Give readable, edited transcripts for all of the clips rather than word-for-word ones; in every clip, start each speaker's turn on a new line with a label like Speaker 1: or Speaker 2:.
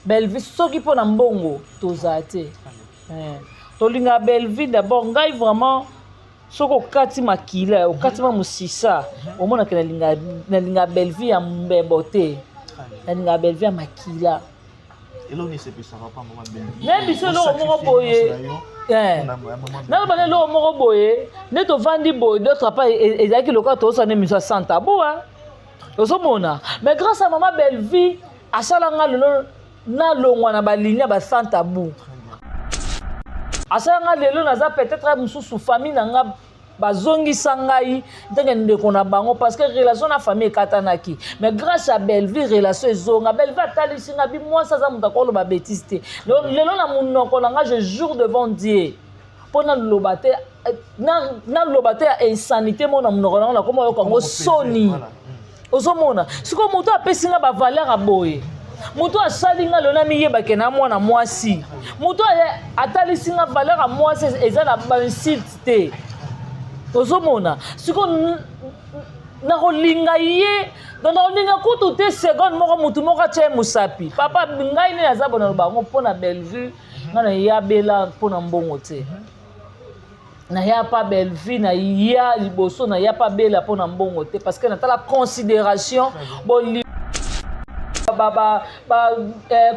Speaker 1: Bellevue soki mpo na mbongo tozala te. Tolingaka Bellevue d'abord. Ngai vraiment, soki okati makila, okati ma mosisa, omonaka nalinga Bellevue ya mbebo te, nalinga Bellevue ya makila. Nayebi biso eloko moko boye, naloba na eloko moko boye nde tovandi boye. D'autre part, ezalaki lokola tozosala nde miso ya sans tabou. Ozomona, mais grâce à mama Bellevue, asala nga lelo nalongwa na baligne ya ba sans tabou. Asala nga lelo naza peut-être mosusu famille na nga bazongisa ngai ndenge ndeko na bango, parce que relation na famille ekatanaki. Mais grâce à Bellevue, relation ezonga. Bellevue atalisi nga bi mwasi aza moto akoloba bétise te. Lelo na monoko na nga, je jure devant Dieu, mpo naloba te, naloba te ya insanité mo na monoko nango, nakoma oyoka yango soni. Ozomona sikoyo, moto apesi nga bavaleur ya boye, moto asali nga lelo namiyebake na mwana mwasi, moto atalisi nga valeur ya mwasi eza na bainsulte te. Ozomona sikoyo, nakolinga ye, donc nakolinga kutu te seconde moko motu moko atya ye mosapi. Papa, ngai nde naza bona bango mpo na Bellevue. Ngai nayabela mpo na mbongo te, naya pa Bellevue, naya liboso, naya pa Bela mpo na mbongo te, parce que natala considération boli ba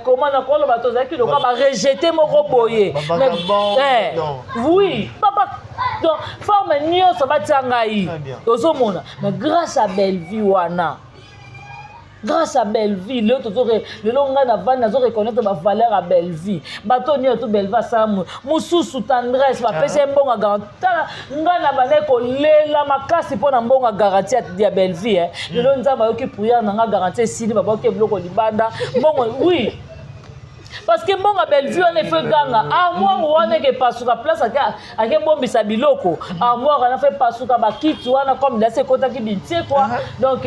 Speaker 1: comment nakoloba, tozalaki lokola barejeté moko boye. Oui papa, donc forme nyonso batia ngai, tozomona. Mais grâce à Bellevue wana, grâce à Bellevue, lelo tozo, lelo ngai navandi, nazo reconnaître bavaleur ya Bellevue. Bato nyonso to Bellevue asala mosusu, tendresse bapesi ye mbongo ya garantie. Tala, ngai na bandaki kolela makasi mpo na mbongo ya garantie ya Bellevue. Lelo Nzambe ayoki prière na nga, garantie esili, baboki biloko libanda, mbongo. Oui, parce que mbongo ya Bellevue wana efo eganga. Armoire wana eke epasuka, place akebombisa biloko, armoire wana fo epasuka, bakiti wana comme dasi ekotaki bintie quoi. Donc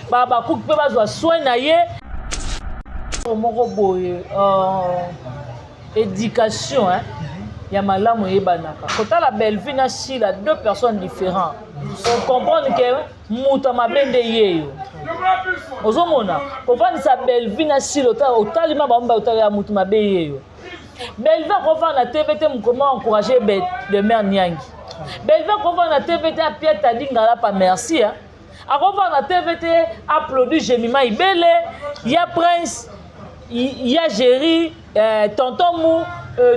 Speaker 1: bakuki mpe bazwa soin na ye moko boye. Éducation ya malamu eyebanaka kotala Bellevue na Shila, deux personnes différentes. Ocomprendre ke moto ya mabe nde yeyo. Ozomona, kovandisa Bellevue na Shila, otalima bango, otali ya motu mabe yeyo. Bellevue akovanda na TV te mokoma encourage de mare Niangi. Bellevue akovanda na TV te apia Tadi Ngalapa merci. Akovanda na TV te applaudi Jemima Ibele ya Prince ya Géri, tonton mu,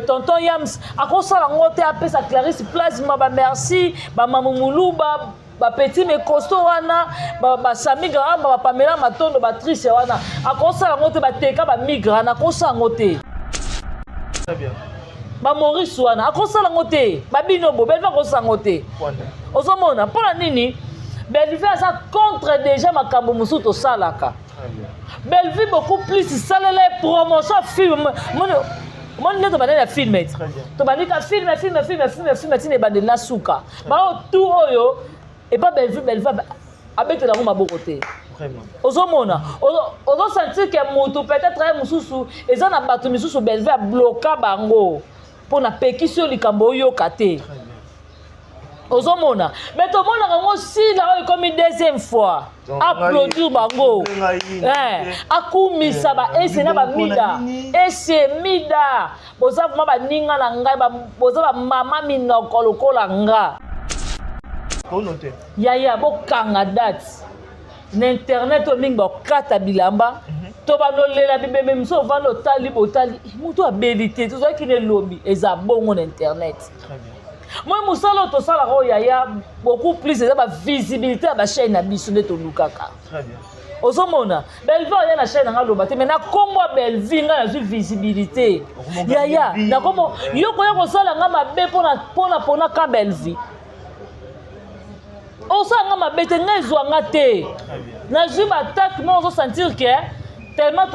Speaker 1: tonton Yams. Akosala yango te apesa Clarisse Plasma bamerci, bamamu Muluba, bapetit mais costaud wana, basami Gramba, bapamela Matondo, batrice wana. Akosala yango te bateka bamigre wana, akosala yango te bamaurice wana, akosala yango te babino bo. Bellevue akosala yango te. Ozomona mpona nini? Bellevue aza contre déjà makambo mosusu tosalaka. Bellevue beaucoup plus salela ye promotion film. Moni nde tobandeli ya film eti, tobandika film, film, film, film, film, ntina ebandeli na suka bao tu oyo epa Bellevue. Bellevue abetela yango maboko te. Ozomona, ozosentir ke motu peut-être ye mosusu eza na bato misusu Bellevue abloka bango mpo na pekisi oyo likambo oyoka te. Ozomona, mais tomonaka yango sila oyo ekomi deuxième fois applaudir bango, akumisa baese na bamida. Ese mida, boza vraiment baninga na ngai, boza bamama minoko lokola nga. Yaya, bokanga date na internet oyo mingi bakata bilamba to bandolela bibembe mosusu. Ovanda, otali, botali motu abeli te, tozalaki na elobi eza bongo na internet. Moi, mosala oyo tosalaka oyo, yaya, beaucoup plus eza bavisibilité ya bachaîne na biso nde tolukaka. Ozomona, Bellevue oya na chaîne nanga aloba te, mais na nkombo ya Bellevue ngai nazwi visibilité. Yaya, nakomo yo koya kosala nga mabe mpona ka Bellevue osala nga mabe te, ngai ezwa nga te. Nazwi batake mo, ozosentir ke tellement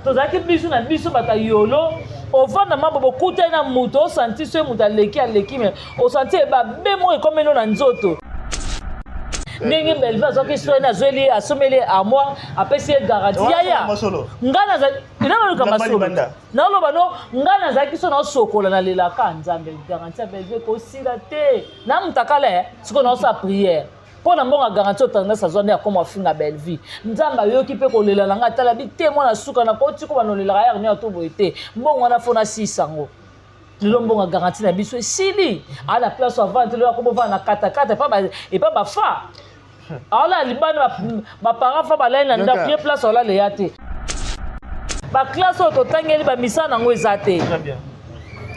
Speaker 1: tozalaki biso na biso bato ya yolo. Ovanda mabo, bokutani na moto, osanti so moto aleki, aleki, me osanti ebabe moko ekomeli na nzoto. Ndenge Bellevue azwaki soin, azweli ye, asomeli ye armoire, apesi ye garantie. Yaya, ngai naluka masolo, naloba no, ngai nazalaki so naosokola, nalelaka Nzambe, garantie ya Bellevue ekosila te na mutakala. Sikoyo naosala prière. Mpo na mbongo ya garantie oyo Tendresse azwa nde akoma afinga Bellevue. Nzambe ayoki mpe kolela na ngai, atala bi te mwana suka na koti ko banolelaka yare nio to boye te. Mbongo wana fo nasisa yango. Lelo mbongo ya garantie na biso esili. Aa na place avandi lelo akomo vanda na katakata epa bafa. Aola libanda ba parents fa balali na ndako ye place aolala eya te. Ba classe oyo totangeli ba misala nango eza te.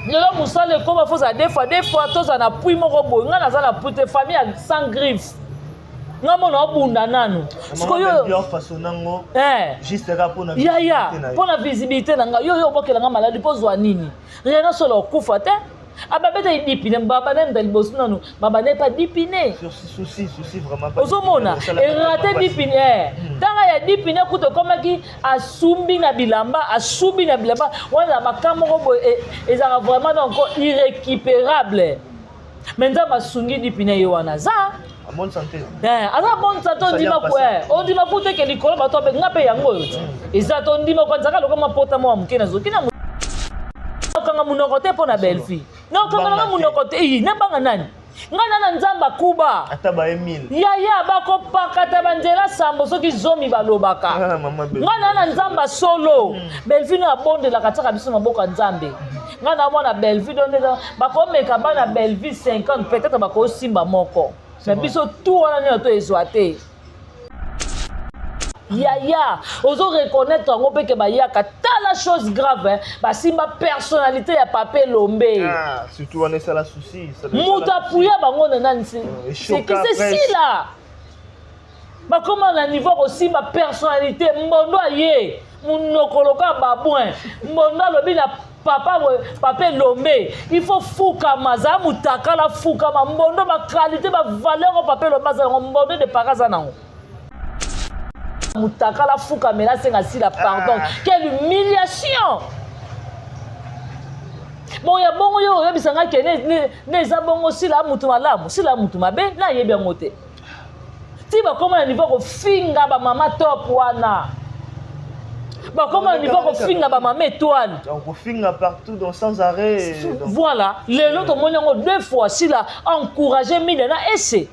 Speaker 1: Lelo mosala ekoma fo ozala deux fois deux fois tozala na puits moko boye. Ngai naza na puits te, famille ya sans griffe. Ngai mona obunda nanu.
Speaker 2: Sikoyo
Speaker 1: yaya mpo na visibilité na ngai yo yo obokela ngai maladi mpo ozwa nini? Rien solo okufa te. Ababeta dipine baba na mda liboso nanu baba na epa dipine. Ozomona erate dipine eh. Tanga ya dipine kutu ekomaki asumbi na bilamba asubi na bilamba wana baka moko boye ezalaka vraiment donc irrécupérable. Mais Nzambe asungi dipine ye wana aza
Speaker 2: bonne santé.
Speaker 1: Aza bonne santé ondima ku ondima ku te ke likolo bato abe nga pe yango oyo. Eza to ndima ko nzaka lokoma pota mwa moke na zoki na okanga munoko te mpo na Bellevue. Na okanga na munoko te, iyi na banga nani? Nga na na Nzambe akuba.
Speaker 2: Ata ba 1000.
Speaker 1: Yaya bakopakata banzela sambo soki zomi balobaka. Nga na na Nzambe solo. Bellevue na abondelaka tiaka biso maboko ya Nzambe. Nga na mwana Bellevue donc bakomeka bana Bellevue 50 peut-être bakosimba moko. Mais biso tout wana nini to ezwa te. Yaya, ozo reconnaître yango mpe ke bayaka tala chose grave hein, basimba personnalité ya Papa Elombe.
Speaker 2: Ah, surtout wana esala souci.
Speaker 1: Moto apuya bango na nani c'est sila. Bakoma na niveau kosimba personnalité mbondo aye munoko lokola babouin mbondo alobi na papa papa Elombe il faut fukama za mutakala fukama mbondo ba qualité ba valeur papa Elombe aza nango mbondo de para aza nango mutakala fukamela asenga sila pardon. Quelle humiliation. Bon ya bongo yo oyebisa nga ke ne eza bongo sila mutu malamu sila mutu mabe nayebi yango te. Ti bakoma na niveau kofinga ba mama top wana. Bakoma na niveau kofinga ba mama étoile.
Speaker 2: Donc kofinga partout donc sans arrêt.
Speaker 1: Donc... Voilà, lelo tomoni yango deux fois sila encourager Mida na ese.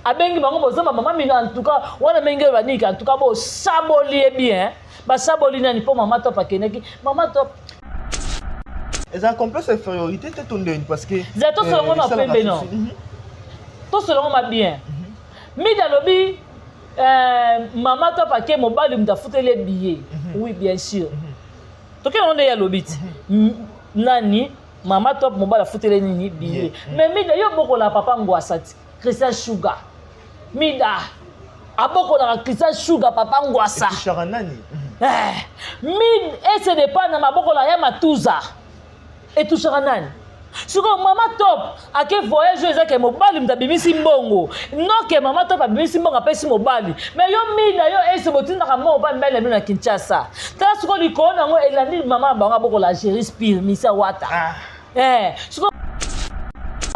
Speaker 1: Abengi bango boza ba mama Mida en tout cas wana menge banika en tout cas bo saboli bien. Ba saboli nani po mama top akeneki. Mama top
Speaker 2: eza complexe infériorité te to ndeni parce que
Speaker 1: za to solongo na pembe non. To solongo ma bien. Mida lobi mama top ake mobali mutu afuteli billet. Oui bien sûr. Toke nde ya lobi ti. Nani mama top mobali afuteli nini billet. Mais Mida yo bokola papa Ngwasa ti Christian Sugar. Mida abokolaka Christian Sugar papa Ngwasa.
Speaker 2: Etushaka nani?
Speaker 1: Mid ese de pas na mabokola ya matuza. Etushaka nani? Siko mama top ake voyage oyo ezake mobali mutu abimisi mbongo. Noke mama top abimisi mbongo apesi mobali. Mais yo Mida yo ese botindaka mbongo pa mibali na bino na Kinshasa. Tala siko likolo nango elandi mama bango abokola Jerry Spear Misa Wata. Siko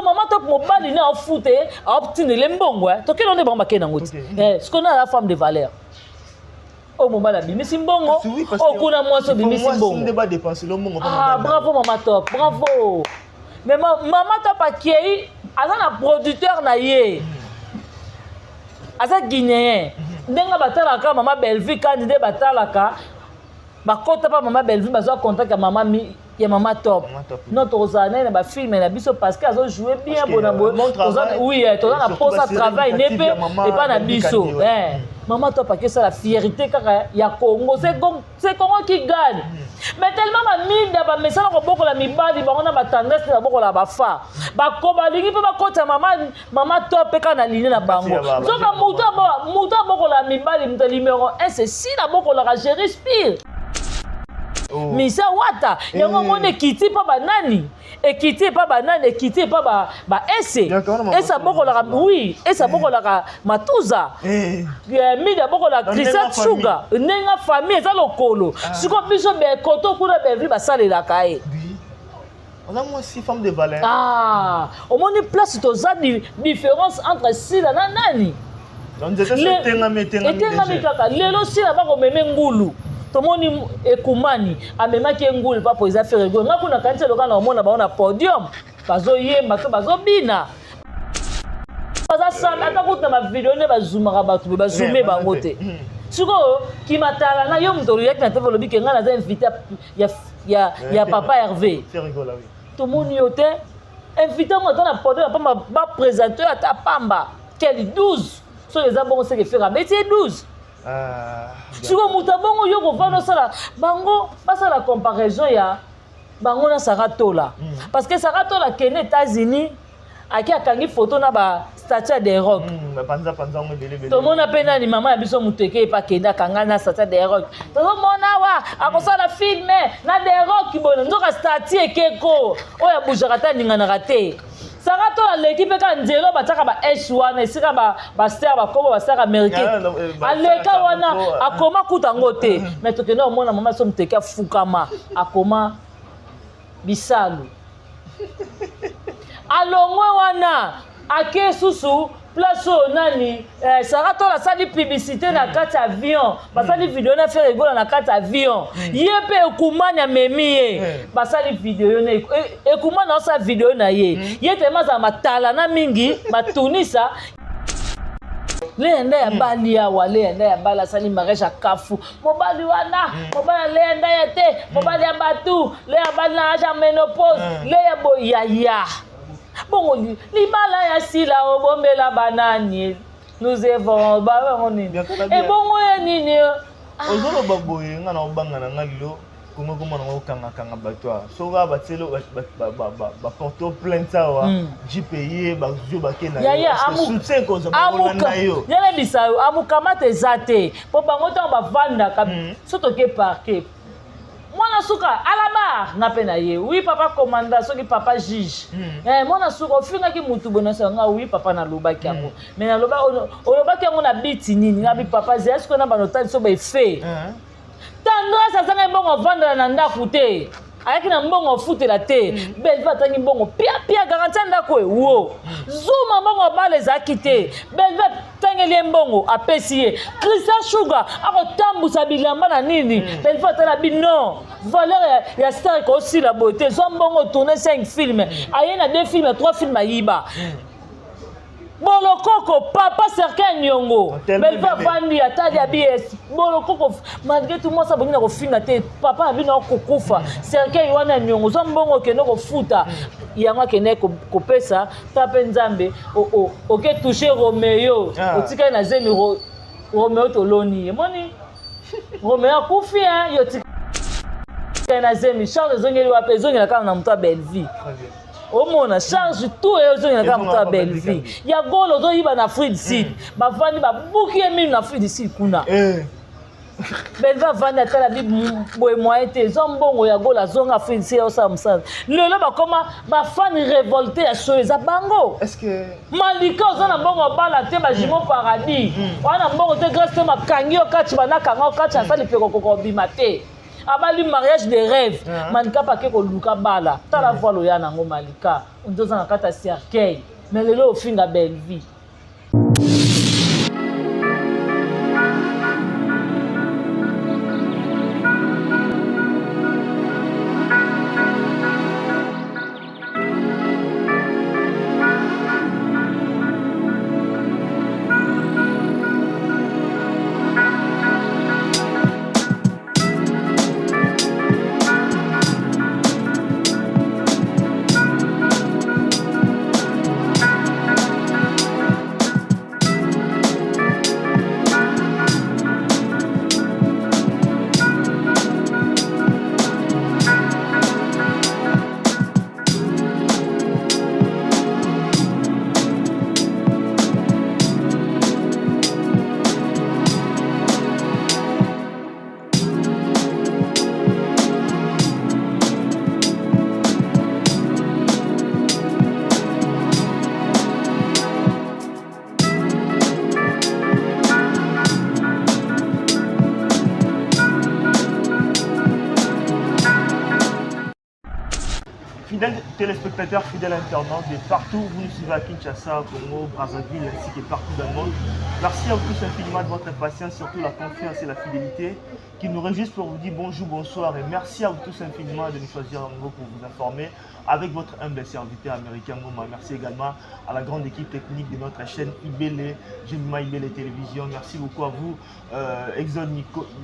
Speaker 1: mama top mobali na ofute aotindele mbongo tokende nde bango bakende nango ti. Siko na la femme de valeur. Oyo mobali abimisi mbongo, oyo kuna mwasi obimisi mbongo. Ah, bravo mama top, bravo. Mais mama top akei aza na producteur na ye. Aza guinéen. Ndenge batalaka mama Bellevue kandi nde batalaka bakota pa mama Bellevue bazwa contact ya mama mi ya mama top. Non tokozala naye na ba film na biso parce que azo jouer bien bona boye. Oui, toza na posa travail ne pe epa na biso. Mama top akesa la fierté kaka ya Congo, c'est Congo qui gagne. Mais tellement ba minda ba mesana ko bokola mibali bango na ba tendresse na bokola ba fa. Ba ko balingi pe ba kota mama mama top pe kana ligne na bango. Zoka mutu abokola mibali mutu numéro 1 c'est si na bokola ka Jerry Spear. Misa Wata yango moni ekiti pa banani ekiti pa banani ekiti pa ba ba ese ese abokolaka oui ese abokolaka matuza Mida abokolaka Christian Sugar ndenge famille eza lokolo siko biso be koto kuna Bellevue basalelaka ye.
Speaker 2: On a moi si femme de valeur.
Speaker 1: Ah, omoni place toza différence entre Sila na nani? Etengami kaka lelo Sila bakomeme ngulu. Tomoni ekumani amemaki ngulu pa po eza ferre go. Nga kuna kanisa loka na omona ba na podium bazoyemba to bazobina. Baza sala ata kutu na bavideo nde bazumaka bato boye, bazume bango te. Sikoyo kimatala na yo, moto oyaki na tv, olobi ke ngai naza invité ya papa Hervé, tomoni yo te. Invité ngo ata na podium ya pamba, baprésente oyo ata pamba. Quel 12? Soki eza bongo, seke Ferre abeti ye 12. Sikoyo moto abongo, yo kovanda osala bango, basala comparaison ya bango na Sara Tola, parce que Sara Tola akende États-Unis, ake akangi photo na bastatue ya The Rock. Tomona mpe nani, mama ya biso, moto eke epe akende akanga na statue ya The Rock. Tozomona awa akosala film na The Rock boye, nzoka statue ekeko oyo abougeaka te, aninganaka te. Sara to aleki mpe kaka nzela batiaka ba s wana, esika bastar bakobo, bastar américain aleka wana, akoma kuta yango te. Mais tokende komona mama so moteke afukama, akoma bisalu, alongwe wana, ake susu place oyo nani, Sara Tola asali publicité na kati ya avion, basali video na Ferre Gola na kati ya avion. Ye mpe ekumani amemi ye, basali video na ekumani, aosala video na ye. Ye tema azala matala na mingi matunisa Leya nda ya bali awa. Leya nda ya bali asali mariage ya kafu. Mobali wana, mobali ya Leya nda ya te, mobali ya batu. Leya bali na age ya ménopause. Leya boyaya bongo libala ya sila, obombela banani? Nous avons bango nini? Ebongo ye nini?
Speaker 2: Ozoloba boye, nga na obanga na nga lelo kongo komona ngo okangakanga bato awa. Soki kaka batieli baporte plainte awa, jpe bazwi, bake na soutien kozwa bakolanda yo.
Speaker 1: Yalebisa yo, amukamata eza te, mpo bango ntango bavandaka so toke parquet, mwana suka à la barre nga mpe na ye. Oui papa commandant, soki papa juge, mwana suka ofingaki mutu boye, nasa nga. Oui papa, nalobaki yango, mais naloba olobaki yango na biti nini? Nga bi papa zela sikoyo na bano tali so baefe. Tendresse azangai mbongo avandela na ndako te, ayaki na mbongo afutela te. Belve atangi mbongo piapia, garantie ya ndako ewo zuma, mbongo abala ezalaki te. Belve atangeli ye mbongo, apesi ye. Christian Shuga akotambusa bilamba na nini? Belve atala bi non, valeur ya star ekosila boye te. Zwa mbongo, tourne 5 film, aye na 2 film, 3 film, ayiba. Bolokoko papa cercueil niongo, Belve avandi, atali abi es bolokoko. Malgré tout, mwasi abongi na kofinga te. Papa na bino akokufa, cercueil wana ya niongo, zwa mbongo, okende kofuta yango. Akende kopesa ta mpe Nzambe oke touche Romeo. Otikali na zemi Romeo, toloni ye moni Romeo akufi. Yo otikali na zemi, charge ezongeli wapi? Ezongela kaka na moto ya Bellevie. Omona charge tout eyo ezongela kaka moto ya Bellevie. Ya golo ozoyiba na Afrique du Sud, bavandi babuki ye mino na Afrique du Sud kuna. Bellevie avandi, atala bi boye, moyen te, ezwa mbongo ya golo, azonga Afrique du Sud, osala mosala. Lelo bakoma bafani révolte ya solo, eza bango. Malika oza na mbongo obala te, bajumeau paradis wana mbongo te. Grâce te, makangi yo kati, banakanga yo kati, asali mpe kokoka obima te. Abali mariage de rêve. Malika pake koluka bala, tala voile oya nango. Malika oza na kati ya cercueil, mais lelo ofinga Bellevie.
Speaker 2: Fidèles téléspectateurs, fidèles internautes de partout, vous nous suivez à Kinshasa, Congo, Brazzaville, ainsi que partout dans le monde. Merci à vous tous infiniment de votre patience, surtout la confiance et la fidélité qui nous réjouissent pour vous dire bonjour, bonsoir et merci à vous tous infiniment de nous choisir à nouveau pour vous informer avec votre humble serviteur américain Ngoma. Merci également à la grande équipe technique de notre chaîne Ibele, Jemima Ibele Télévision. Merci beaucoup à vous, Exode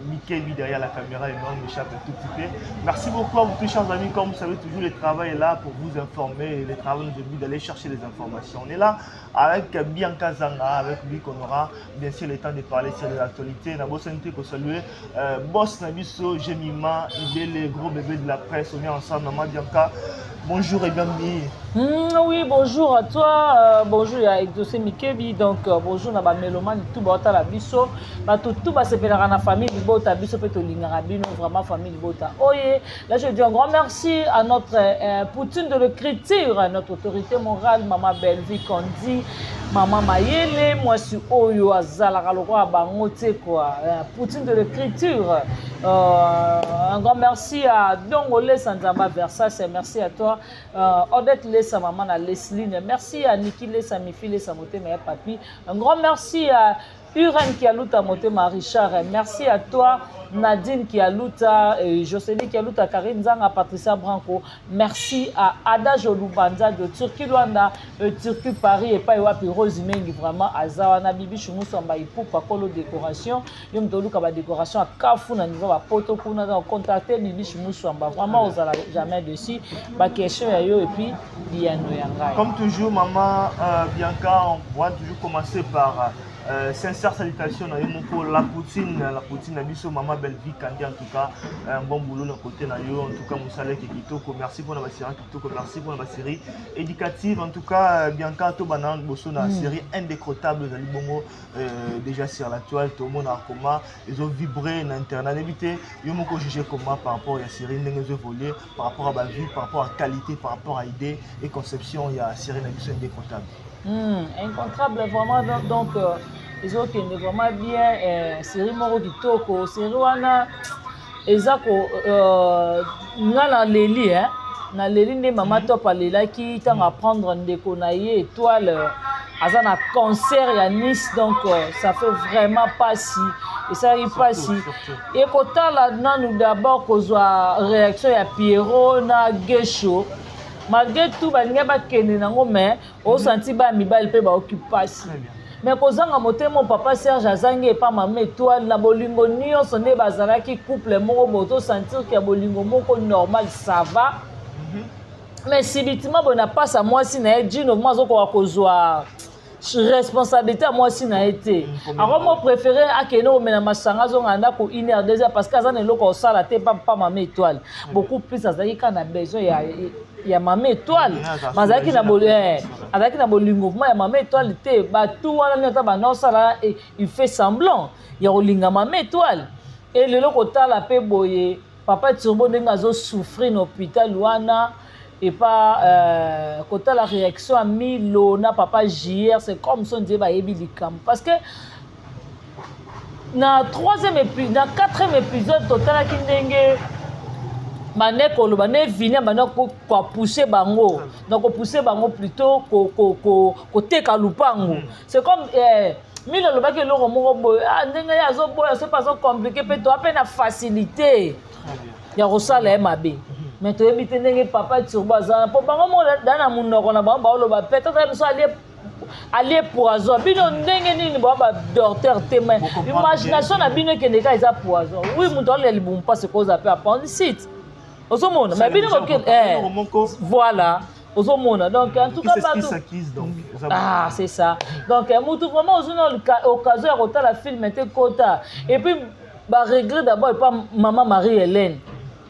Speaker 2: Mikebi derrière la caméra et moi, m'échappe un tout petit peu. Merci beaucoup à vous tous, chers amis. Comme vous savez, toujours le travail est là pour vous informer et le travail nous oblige d'aller chercher les informations. On est là avec Bianca Zanga, avec lui qu'on aura bien sûr le temps de parler sur les actualités. Na ko saluer boss na biso, Jemima Ibele, gros bébé de la presse. On est ensemble, maman Bianca. Bonjour et bienvenue.
Speaker 1: Oui, bonjour à toi. Bonjour à Exaucé Mikebi. Donc, bonjour na ba mélomane tout ba la biso. Ba tout tout ba sepela na famille libota biso pe to lingaka bino vraiment famille libota. Oye, là je dis un grand merci à notre Poutine de l'écriture, notre autorité morale, maman Bellevue Kondi, maman Mayele, moi si oyo azalaka lokola bango te quoi. Poutine de l'écriture. Un grand merci à Dongole Sanzamba Versace, merci à toi. Odette Lessa, maman à Lesline. Merci à Niki Lessa, Mifi Lessa, Motema et Papi. Un grand merci à Uren Kialuta, Motema Richard. Merci à toi, Nadine Kialuta, Jocelyne Kialuta, Karine Zanga, Patricia Branco. Merci à Ada Jolubanza de Turquie Luanda, Turquie Paris et Païwapi Rose Mengi, vraiment, Azawana, Bibi Chumusamba, Ipupa, Kolo Décoration. Yom Toluka, ba décoration à Kafou, na niveau ba poto kuna, donc contacter Bibi Chumusamba. Vraiment, vous allez jamais dessus. Ba question ya yo et puis biyano ya ngai.
Speaker 2: Comme toujours, maman Bianca, on va toujours commencer par sincère salutation na yo moko la poutine na biso maman Bellevue Kandi. En tout cas, un bon boulot na côté na yo. En tout cas, mosala kitoko. Merci pour la série kitoko, merci pour la série éducative. En tout cas, Bianca, to bana boso na série Indécrottable ezali bongo déjà sur la toile. Tout le monde a comment ils ont vibré na internet évité yo moko juger comment par rapport à la série ndenge ezo évoluer par rapport à ba vue, par rapport à qualité, par rapport à idée et conception ya série na biso Indécrottable.
Speaker 1: Incontrable vraiment. Donc, ezokende vraiment bien. Série moko kitoko, série wana eza ko nga naleli, hein? Naleli nde mama Top alelaki ntango apprendre ndeko na ye Étoile aza na concert ya Nice. Donc ça fait vraiment pasi, esalaki mpasi. Ekotala nanu d'abord kozwa réaction ya Pierrot na Gesho. Malgré tout balingi bakende nango, mais osanti baya mibali mpe baoki mpasi. Mais kozanga motema, papa Serge azangi epa mama Étoile na bolingo nyonso nde bazalaki couple moko boye, tosentir ke ya bolingo moko normal, ça va. Mais subitement boye na mpasi ya mwasi na ye Jino, mo azokoka kozwa responsabilité ya mwasi na ye te. Akomo préféré akende komela masanga, azonga ndako 1 heure, 2 heures, parce que aza na eloko kosala te pa mama Étoile. Beaucoup plus azalaki kaka na besoin ya mama Étoile. Azalaki na bolingo vraiment ya mama Étoile te. Batu wana nini ata banda osala, il fait semblant ya kolinga mama Étoile. E lelo kotala mpe boye papa Turbo ndenge azosouffrir na hôpital wana, epa kotala réaction ya Milo na papa JR, c'est comme si on dirait bayebi likambo, parce que na troisième épisode, na quatrième épisode, totalaki ndenge bande koloba nde Vini bande kopousser bango, donc kopousser bango plutôt koteka lupango. C'est comme Milo alobaki eloko moko boye, ah, ndenge ye azoboya so mpe azocompliquer mpe toa mpe na facilité ya kosala ye mabe. Mais toyebi te ndenge papa Turbo aza mpo bango moko da na monoko na bango baoloba peut-être biso alie poison. Bino ndenge nini bao badocteur te, mais imagination na bino ekende kaka eza poison. Oui, moto alia libumu mpasi koza mpe appendicite, ozomona, mais bino voilà, ozomona. Donc en tout cas
Speaker 2: bato,
Speaker 1: ah, c'est ça. Donc mutu vraiment ozwi na occasion ya kotala film te, kota. Et puis baregret d'abord epa mama Marie Hélène,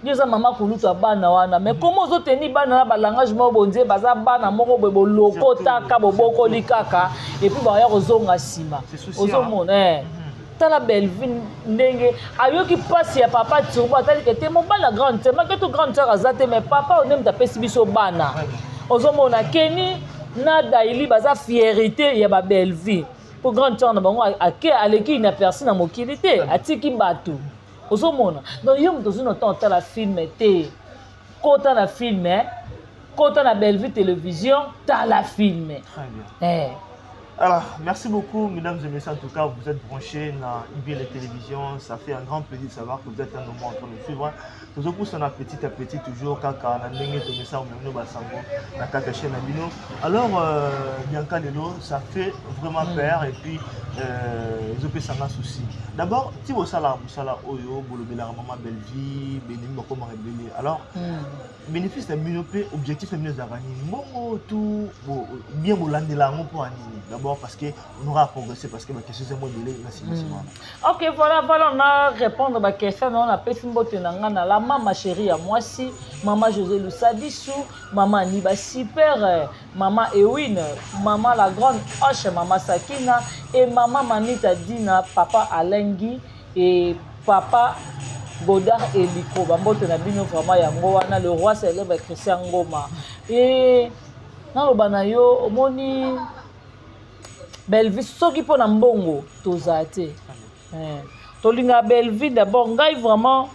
Speaker 1: yo eza mama kulutu ya bana wana, mais comment ozoteni bana na balangage moko bonzie? Baza bana moko boye bolokotaka, bobokoli kaka, et puis baya kozonga nsima. Ozomona, tala Belvin ndenge ayoki mpasi ya papa Turbo, atalike te mobali ya grande sœur make to grande sœur aza te, mais papa oyo nde moto apesi biso bana. Ozomona Keni na Daili baza fierté ya babelvie, mpo grande sœur na bango ake aleki inaperçu na mokili te, atiki bato. Ozomona, donc yo moto ozwi na temps otala film te, kota na film. Kota na Bellevue Télévision, tala film.
Speaker 2: Très bien. Alors, merci beaucoup, mesdames et messieurs. En tout cas, vous êtes branchés dans IBL Télévision. Ça fait un grand plaisir de savoir que vous êtes un moment en train de suivre. Toujours pousse petit à petit, toujours kaka na ndenge tomesa omemino basango na kaka chaîne na bino. Alors, Bianca Lelo, ça fait vraiment peur et puis ezopesanga souci. D'abord, ti bosala mosala oyo bolobelaka mama Bellevue, benemi bakomaka ebele. Alors, bénéfice na bino mpe objectif na bino ezalaka nini? Mbongo tout bien bolandela yango mpo ya nini? D'abord parce que on aura à progresser, parce que baquestion eza mo ebele na nsima nsima wana.
Speaker 1: Ok, voilà, na répondre baquestion na yo. Napesi mbote na nga na la mama chérie ya mwasi, mama José Lusadisu, mama Aniba Super, mama Ewine, mama la grande Hoche, mama Sakina et mama Manita Dina, papa Alengi et papa Godard Eliko. Bambote na bino vraiment. Yango wana, le roi célèbre Christian Ngoma. E naloba na yo, omoni Bellevue, soki mpo na mbongo tozala te. Tolingaka Bellevue d'abord. Ngai vraiment,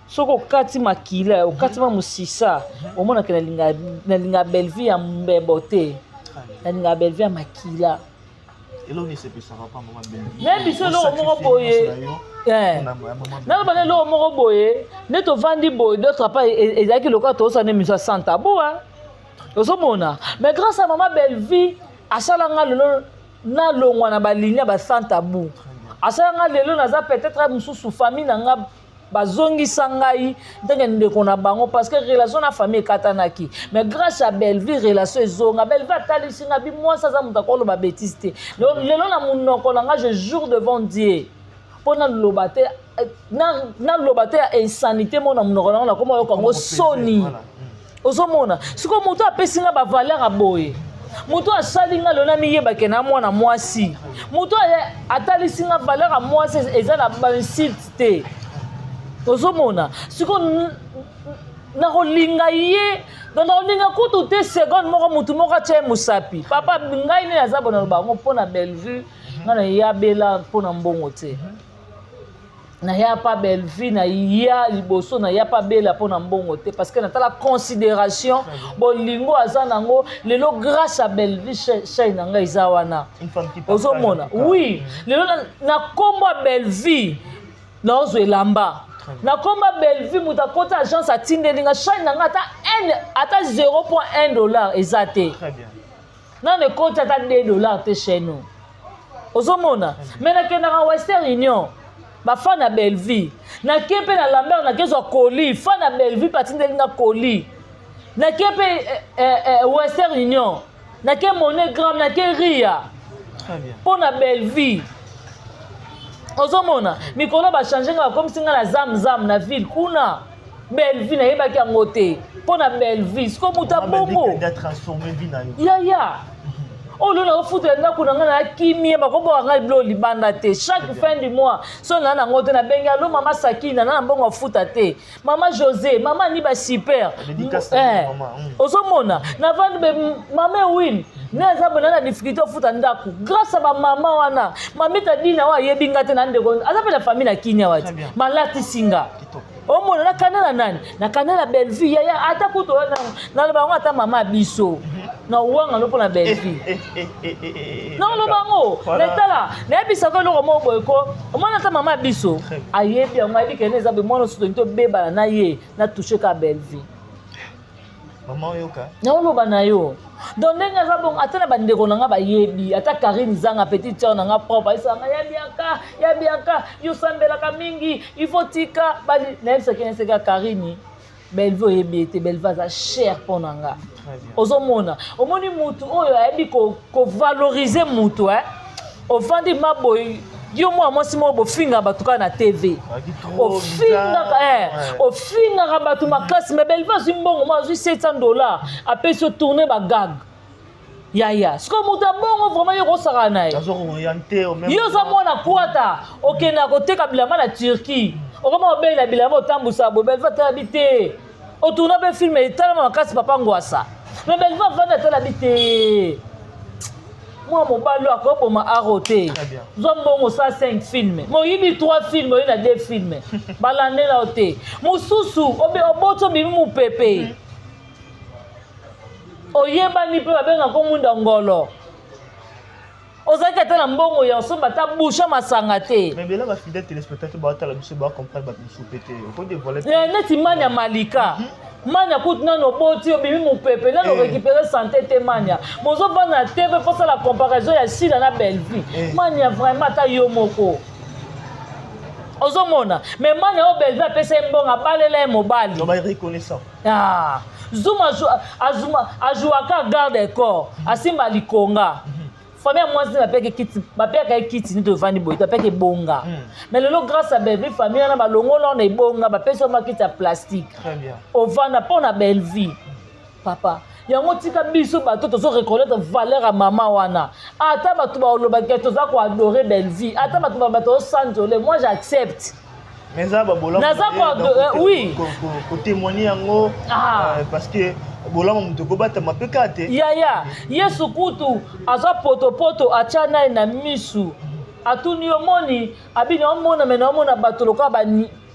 Speaker 1: soki okati makila, okati ma mosisa, omonaka nalinga Bellevue ya mbebo te, nalingaka Bellevue ya makila.
Speaker 2: Eloko esepesaka pa mama Bellevue?
Speaker 1: Nayebi biso eloko moko boye. Naloba na eloko moko boye nde tovandi boye, d'autre part ezalaki lokola tozosala nde miso ya sans tabou. Ozomona, mais grâce à mama Bellevue, asala nga lelo nalongwa na baligne ya basans tabou. Asala nga lelo naza peut-être mosusu famille na nga bazongisa ngai ndenge ndeko na bango, parce que relation na famille ekatanaki, mais grâce à Bellevue relation ezonga. Bellevue atalisi nga bi mwasi aza moto akoloba bétise te. Lelo na monoko na nga, je jure devant Dieu, mpo naloba te, naloba te ya insanité mo na monoko na nga, nakoma oyoka yango soni. Ozomona sikoyo, moto apesi nga bavaleur ya boye, moto asali nga lelo namiyebake na mwana mwasi, moto atalisi nga valeur ya mwasi eza na bainsulte te. Ozomona sikoyo, nakolinga ye, donc nakolinga kutu te seconde moko motu moko atya ye mosapi. Papa, ngai nde naza bona loba yango mpo na Bellevue. Ngai nayabela mpo na mbongo te. Naya pa Bellevue, naya liboso, naya pa bela mpo na mbongo te, parce que natala considération, bolingo aza nango. Lelo grâce à Bellevue, chaîne na ngai eza wana. Ozomona, oui, lelo na nkombo ya Bellevue naozwa elamba, na nkombo ya Bellevue moto akota agence atindeli nga chaîne na nga ata ata 0.1 dollar eza te, nano ekoti ata 2 dollar te chaîne oyo. Ozomona, mais nakendaka Western Union, bafan na Bellevue. Nake mpe na Lambert, nakezwa colis, fan na Bellevue mpe atindeli nga colis. Nake mpe Western Union, nake MoneyGram, nake Ria mpo na Bellevue. Ozomona, mikolo bachange nga, bakomisi nga na Zamzam na ville kuna. Bellevue, nayebaki yango te, mpo na Bellevue. Siko moto abongo yaya oyo lelo nazofutela ndako na ngai na kimie, bakoboka ngai bilo libanda te. Chaque fin du mois, so na nango te, nabengi: "Alo mama Sakina, na mbongo afuta te, mama José, mama ni basuper." Ozomona, navandi, mama Ewin nde aza boye na difficulté ofuta ndako grâce a bamama wana. Mamita Dina oyo ayebi nga te na ndeko aza mpe na famille na Kinia wati, balatisi nga. Omona, nakanda na nani? Nakanda na Bellevue yaya. Ata kutu naloba yango, ata mama ya biso na wanga no mpo na Bellevue naloba yango. Netala, nayebisaka eloko moko boye ko, omona, ata mama ya biso ayebi yango, ayebi kende eza boye. Mwana oso tolingi tobebana na ye, na touche ka Bellevue.
Speaker 2: Mama, oyoka.
Speaker 1: Naoloba na yo, donc ndenge aza bongo, ata na bandeko na nga bayebi, ata Karine Zanga, petite sœur na nga propre, ayesaka ya Bianka, ya Bianka, yo sambelaka mingi, il faut tika. Nayebisaki, nayesaka Karine: Bellevue, oyebi ete Bellevue aza cher mpo na nga. Ozomona, omoni mutu oyo ayebi kovalorize mutu, ofandi maboye, yo mwana mwasi moko bofinga bato kaka na TV, ofingaka, ofingaka bato makasi, mais Bellevue azwi mbongo mo, azwi 700 dollar, apesi yo tourne bagag. Yaya, sikoyo moto ya bongo vraiment yo kosaka na ye? Yo oza mwana kwata, okendaka koteka bilamba na Turquie, okoma obela bilamba, otambusa boye. Bellevue atalabi te, otourna mpe film etalama makasi, papa Ngwasa, mais Bellevue avandi atalabi te, mwa mobali oyo akoboma aro te. Zwa mbongo, osala 5 film, moyibi 3 film, oye na 2 film, balandela yo te. Mosusu oboti, obimi mopepe. Oyebani mpe babengaka mwinda ngolo. Ozalaki ata na mbongo ya osomba ata busha masanga te.
Speaker 2: Mais bela ba fidèle téléspectateur batala biso ba comprendre bato mosusu pe te. Okodévoile.
Speaker 1: Neti Mania Malika. Mania kutu nano oboti, obimi mopepe, nano récupérer santé te. Mania bozovanda na TV mposala comparaison ya Sila na Bellevue. Mania, vraiment, ata yo moko ozomona. Mais Mania oyo, Bellevue apesa ye mbongo, abalela ye mobali.
Speaker 2: Donc reconnaissant.
Speaker 1: Ah, Zuma azwaka garde corps, asimba likonga. Famille ya mwasi bapeke kiti, bapeyaka ye kiti nini, tovandi boye, bapeyaka ebonga. Mais lelo, grâce à Bellevue, famille wana balongola wana ebonga, bapesi yo makiti ya plastique.
Speaker 2: Très bien.
Speaker 1: Ovanda mpo na Bellevue, papa. Yango tika biso bato tozo reconnaître valeur ya mama wana. Ata bato balobaki toza koadorer Bellevue, ata bato bato osanzole, moi j'accepte.
Speaker 2: Mais eza babolamu.
Speaker 1: Naza oui.
Speaker 2: Kotémoigne yango.
Speaker 1: Ah.
Speaker 2: Parce que bolamu moto ekobatama mpe kaka te.
Speaker 1: Yaya, Yesu kutu azwa potopoto, atya naye na misu, atuni yo moni, abini omona me naomona bato lokola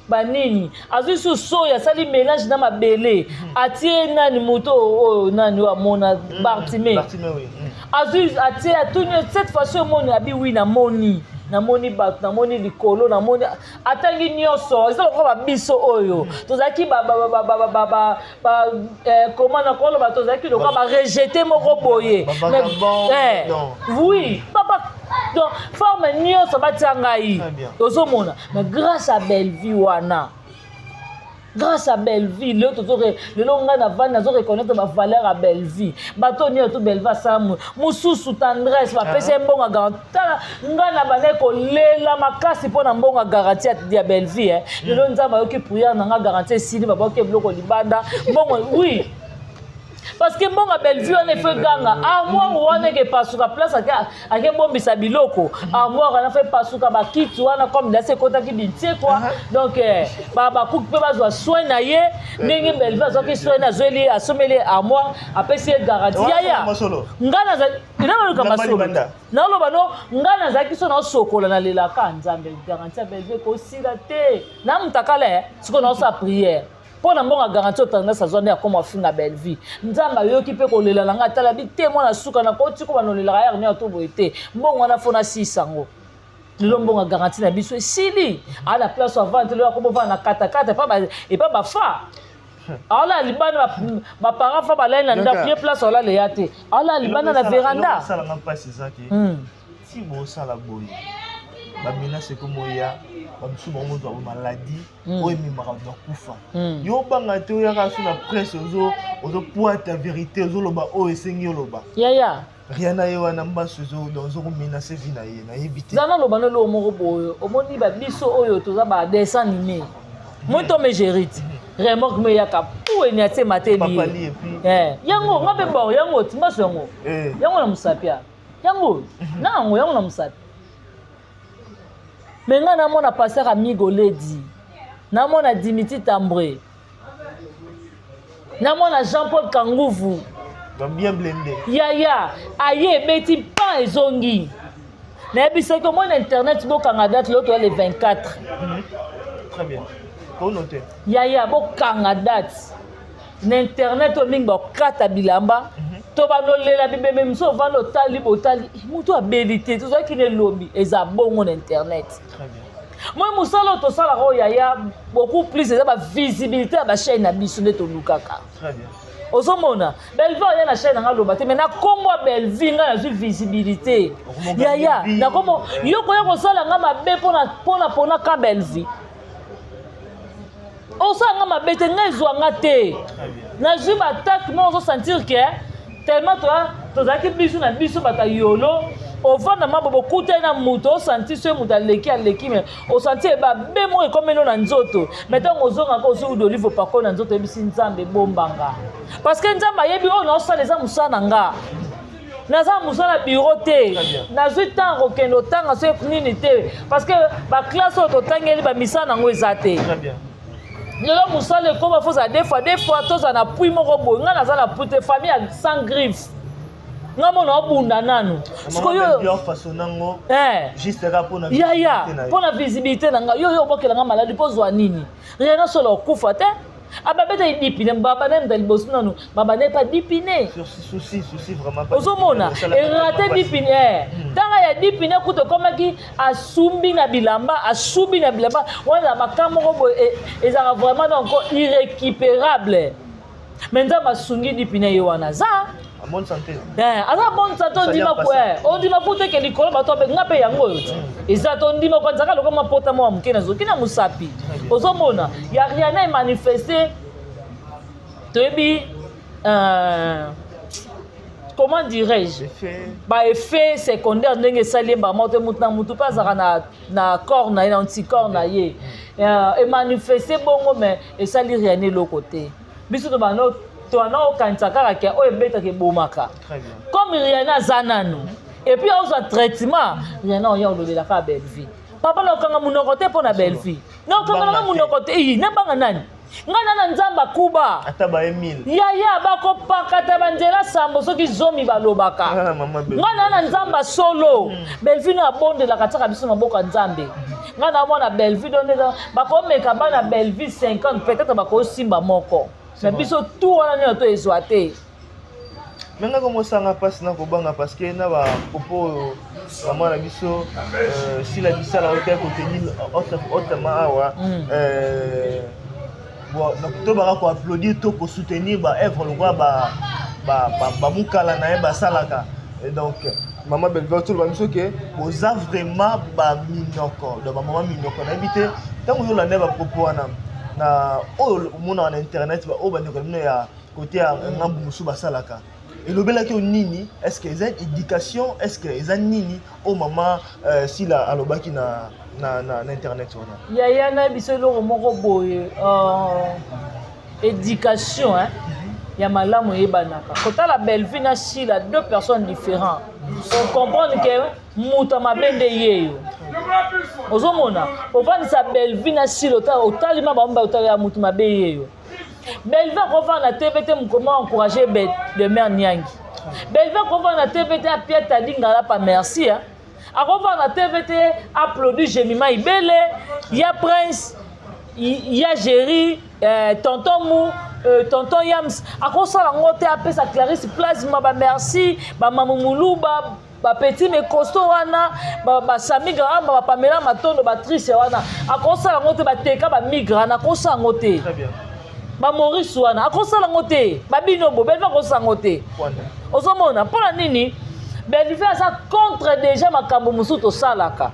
Speaker 1: banini. Azwi su soyi, asali mélange na mabele, atie nani, moto oyo nani oyo amona, Bartime.
Speaker 2: Bartime, oui.
Speaker 1: Azwi, atie, atuni: cette fois-ci omoni? Abi: oui, namoni, namoni bato, namoni likolo, namoni. Atangi nyonso, eza lokola babiso oyo tozalaki koma na koloba, tozalaki lokola barejetés moko boye.
Speaker 2: Ba vagabond, non.
Speaker 1: Oui, papa, donc forme nyonso batia ngai.
Speaker 2: Très bien.
Speaker 1: Tozomona, mais grâce à Bellevue wana, grâce à Bellevue, lelo tozo lelo ngai navandi, nazo reconnaître bavaleur ya Bellevue. Bato nyonso to Bellevue asala, mosusu Tendresse bapesi ye mbongo ya garantie. Tala, ngai na bandaki kolela makasi mpo na mbongo ya garantie ya Bellevue. Lelo Nzambe ayoki prière na nga, garantie esili, baboki biloko libanda, mbongo. Oui, parce que mbongo ya Bellevue wana efo eganga. Armoire wana eke epasuka, place akebombisa biloko, armoire wana fo epasuka, bakiti wana comme dasi ekotaki bintie quoi. Donc bakuki mpe bazwa soin na ye ndenge Bellevue azwaki soin, azweli ye, asomeli ye armoire, apesi ye garantie. Yaya, ngai naluka masolo, naloba no, ngai nazalaki so naosokola, nalelaka Nzambe: garantie ya Bellevue ekosila te na mutakala. Sikoyo naosala prière mpo na mbongo ya garantie. Otandasi azwa nde akoma afinga Bellevue. Nzambe ayoki mpe kolela na ngai, atala bi te, mwana suka nakoti ko banolelaka yare nyonso to boye te. Mbongo wana fo nasisa yango. Lelo mbongo ya garantie na biso esili, aa na place avandi te. Lelo akobovanda na katakata epa bafa, aola libanda, baparent fa balali na ndako, ye place aolala eya te, aola libanda na veranda.
Speaker 2: Esalanga mpasi eza ke ti bosala boye, bamenaces ekomoya, bamosusu bango ozwa maladie oyo ememaka bato bakufa. Yo obanga te, oyaka so na presse, ozopwata vérité, ozoloba oyo esengi oloba.
Speaker 1: Yaya.
Speaker 2: Rien na ye wana, mbaso ezokomenacer vie na ye, nayebi te.
Speaker 1: Za naloba nelo moko boye, omoni babiso oyo toza badessin animé, moi to megérite remorque mo eyaka pu eni atie mateli ye yango. Nga mpe bon, yango timbaso yango, yango na mosapi yango na yango, yango na mosapi. Me ngai namona pasteur Amigo Ledi, namona Dimiti Tambre, namona Jean Paul Kanguvu.
Speaker 2: Bien blindé.
Speaker 1: Yaya, aye ebeti pan, ezongi. Nayebisaki, omona internet, bokanga date, lelo toya le 24.
Speaker 2: Très bien, konote.
Speaker 1: Yaya, bokanga date na internet oyo mingi bakata bilamba to banolela bibembe mosusu. Ovanda, otali, botali motu abeli te, tozalaki na elobi, eza bongo na internet. Moi mosala oyo tosalaka oyo, yaya, beaucoup plus eza bavisibilité ya bachaîne na biso nde tolukaka. Ozomona Bellevue oya na chaîne nanga, aloba te, mais na kombo ya Bellevue ngai nazwi visibilité. Yaya, nakomo yo koya kosala nga mabe mpona ka Bellevue, osala nga mabe te, ngai ezwa nga te. Nazwi baattaques moko, ozosentir ke tellement tozalaki biso na biso bato ya yolo. Ovanda mabo, bokutani na moto, osanti so ye moto aleki aleki, me osanti ebabe moko ekomeli na nzoto. Me ntango ozongaka, ozwi huile d'olive, opakoli na nzoto, oyebisi Nzambe: ebombanga, parce que Nzambe ayebi oyo naosala eza mosala na nga. Naza mosala bureau te, nazwi ntango kokende otanga so nini te, parce que baclasse oyo totangeli, bamisala nango eza te. Lelo mosala ekoma, fozala deux fois deux fois, tozala na appui moko boye. Ngai naza na appui te, famille ya sans griffe, nga mona obunda nanu.
Speaker 2: Sikoyo
Speaker 1: yaya, mpo na visibilité na ngai, yo obokelanga maladi mpo ozwa nini? Rien, solo okufa te. Ababeta dipine, babanda mutu ya liboso nanu babanda epa dipine. Ozomona erate dipine, ntanga ya dipine kuta ekomaki asumbi na bilamba, asumbi na bilamba wana, baka moko boye ezalaka vraiment donc irrécupérable. Mais Nzambe asungi dipine, ye wana aza
Speaker 2: bonne santé.
Speaker 1: Aza bonne santé. Ondima, ondima kuta eke likolo bato nga mpe yango oyo eza tondima kwanzaka lokola mapota mwa moke nazoki na mosapi. Ozomona ya Riana emanifeste, toyebi, comment dirais-je, baeffet secondaire ndenge esali ye mbama te. Mutu na mutu mpe azalaka na corps na ye, na anticorps na ye emanifeste bongo, mais esali Riana eloko te. Biso tobanda okanisa kaka ke oyo ebetaka ebomaka. Comme Riana aza nanu et puis azwa traitement, Riana oya olobelaka ya Bellevie. Papa, na okanga monoko te mpo na Bellevie, na okanga nanga monoko te. Iyi, nabanga nani? Ngai na Nzambe akuba.
Speaker 2: Ata baye mille.
Speaker 1: Yaya, bakopakata banzela sambo soki 10 balobaka. Ngai na Nzambe asolo. Bellevie no abondelaka, tiaka biso maboko ya Nzambe. Ngai na mwana Bellevie do nde bakomeka bana Bellevie 50, peut-être bakosimba moko, mais biso tu wana nini to ezwa te.
Speaker 2: Me nga komosanga mpasi na kobanga, parce que na bapropos oyo mama na biso Sila bisala oyo te kotenir autrement awa, bon, tobaka koapplaudir to kosoutenir baœuvre lokola bamokala na ye basalaka. Donc mama Bellevue, toloba biso ke boza vraiment baminoko, donc bamama minoko. Nayebi te, ntango ozolanda bapropos wana na oyo omonaka na internet, oyo bandeko na bino ya kote ya ngambu mosusu basalaka, elobelaki yo nini? Est ce que eza éducation? Est ce que eza nini oyo mama Sila alobaki na internet wana?
Speaker 1: Yaya, na biso eloko moko boye, éducation, hein? Ya malamu eyebanaka kotala Bellevue na Sila, deux personnes différentes. Ocomprendre ke moto ya mabe nde ye yo ozomona ovandisa Bellevue na Sila, otalima bango, otala ya moto mabe ye yo. Bellevue akovanda na TV te mokoma encourage de mare Niangi. Bellevue akovanda na TV te apia Tadi Ngalapa merci. Akovanda na TV te applaudi Jemima Ibele ya Prince ya Géri, tonton Mu, tonton Yams. Akosala yango te apesa Clarisse Plasma bamerci, bamamu Muluba, bapeti me costaud wana, basami Gramba, bapamela Matondo, batrice wana. Akosala yango te bateka bamigre wana, akosala yango te. Bamaurice wana, akosala yango te. Babino bo Bellevue akosala yango te. Ozomona mpona nini? Bellevue aza contre déjà makambo mosusu tosalaka.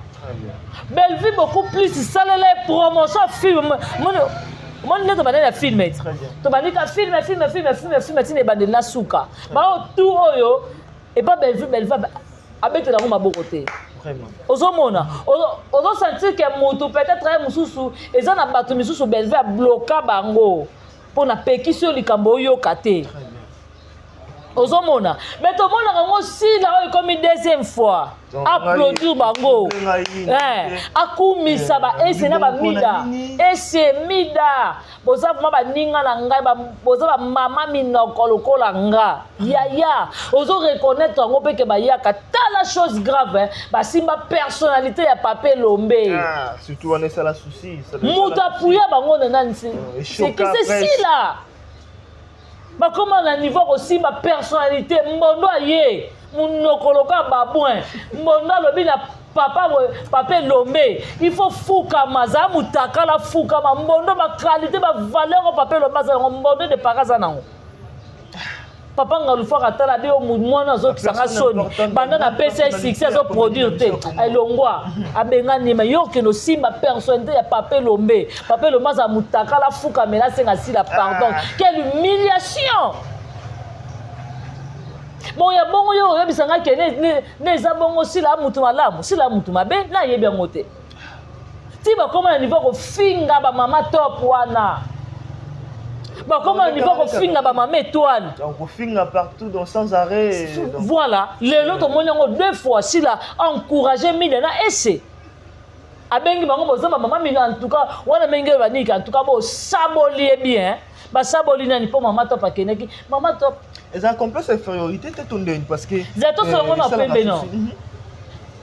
Speaker 1: Bellevue beaucoup plus salela promotion film. Omoni nde tobandeli ya film, tobandika film, film, film, film, film, ntina ebandeli na suka bao tu oyo epa Bellevue. Bellevue abetela yango maboko te. Ozomona, ozosentir ke motu peut-être ye mosusu eza na bato misusu Bellevue abloka bango mpo na pekisi oyo likambo oyoka te. Ozomona, mais tomonaka yango Sila oyo ekomi deuxième fois applaudir bango, akumisa baese na bamida. Ese mida, boza vraiment baninga na ngai, boza bamama minoko lokola nga. Yaya, ozo reconnaître yango mpe ke bayaka. Tala, chose grave, basimba personnalité ya Papa Elombe. Moto apuya bango na nani? C'est Sila. Bakóma na niveau kosimba personnalité. Mbondo aye monoko lokola babouin. Mbondo alobi na papa, Papa Elombe, il faut fukama, azala motakala, fukama. Mbondo, baqualité, bavaleur oyo Papa Elombe aza yango, Mbondo de paka aza nango. Papa Ngalufaka atala be mwana azokisanga soni, banda napesa ye succès, azoproduire te, elongwa, abengani. Me yo okende osimba personnalité ya Papa Elombe. Papa Elombe azala motakala, afukamela, asenga Sila pardon. Quelle humiliation! Bon, ya bongo yo oyebisanga ke ne eza bongo. Sila mutu malamu, Sila mutu mabe, nayebi yango te. Ti bakóma na niveau kofinga bamama top wana, bakóma na niveau kofinga bamama étoile.
Speaker 2: Donc kofinga partout, donc sans arrêt donc.
Speaker 1: Voilà, lelo tomoni yango deux fois Sila encouragé Mida na Ese, abengi bango boza bamama mino. En tout cas wana ndenge oyo baniki, en tout cas bosaboli ye bien. Basaboli nani? Mpo mama top akendaki, mama top.
Speaker 2: Eza complexe infériorité te to ndeni? Parce que
Speaker 1: Eza tosolongo na pembe, non,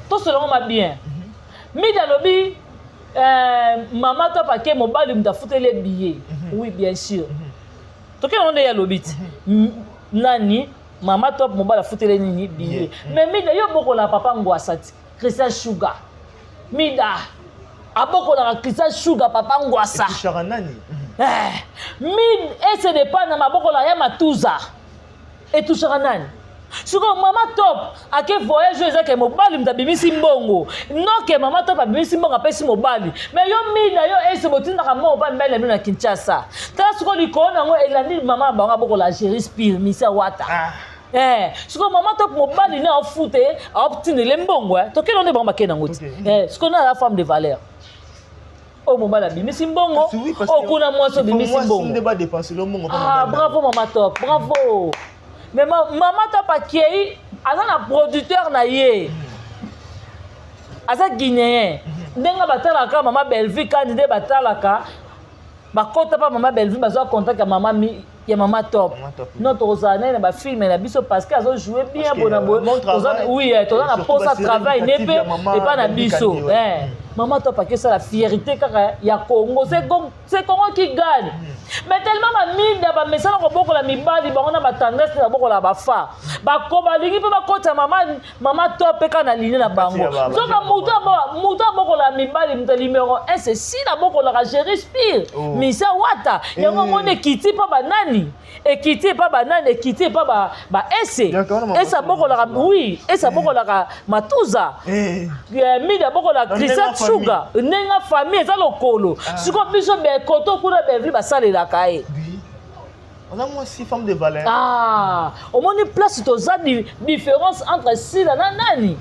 Speaker 1: tosolongo ma bien. Midi alobi mama top ake, mobali moto afuteli ye billet. Oui, bien sûr. Toke nango nde ye alobi ti nani, Mama Top, mobali afutele nini billet. Mais Mida, yo bokolaka papa Ngwasa ti Christian Sugar. Mida abokolaka Christian Sugar, papa Ngwasa.
Speaker 2: Etouchaka nani?
Speaker 1: Eh, mid ese dépend na maboko na ya matuza, etouchaka nani? Sikoyo Mama Top ake voyage oyo, ezake mobali moto abimisi mbongo, noke Mama Top abimisi mbongo, apesi mobali. Mais yo Mida, yo ese botindaka mbongo mpa mibali na bino na Kinshasa. Tala sikoyo likolo nango elandi mama na bango abokola Géri Spire Misia Wata. Eh, sikoyo Mama Top, mobali ne aofute, aotindele mbongo, eh. Tokende nde bango bakende yango ti. Eh, sikoyo na la femme de valeur oyo mobali abimisi mbongo, oyo kuna mwasi obimisi mbongo.
Speaker 2: Nde badépenser lo mbongo.
Speaker 1: Ah, bravo Mama Top, bravo. Mais Mama Top akei, aza na producteur na ye, aza Guinéen. Ndenge batalaka Mama Bellevue kandi nde batalaka, bakota mpa Mama Bellevue, bazwa contact ya mama ya Mama Top. Non, tokozala naye na bafilms na biso parce que azojoue bien bona boye. Oui, toza na posa travail ne mpe epa na biso. Mama Top akesala fierté kaka ya Congo. C'est Congo qui gagne. Mais tellement baminda bamesana kobokola mibali bango na batendresse, babokola bafa bako balingi mpe bakota Mama Top mpe kaka na ligne na bango. Nzoka moto abokola mibali, moto numéro 1, c'est si nabokolaka Géri Spire Misa Wata. Yango omoni ekiti mpa banani, ekiti epa banani, ekiti epa baese. Ese abokolaka, oui, ese abokolaka matuza, midi abokolaka Christian Sugar. Ndenge famille eza lokolo. Sikoyo biso bekoto kuna, Bellevue basalelaka ye.
Speaker 2: Oza mwasi femme de valeur.
Speaker 1: Ah, omoni place toza, différence entre Sila na nani?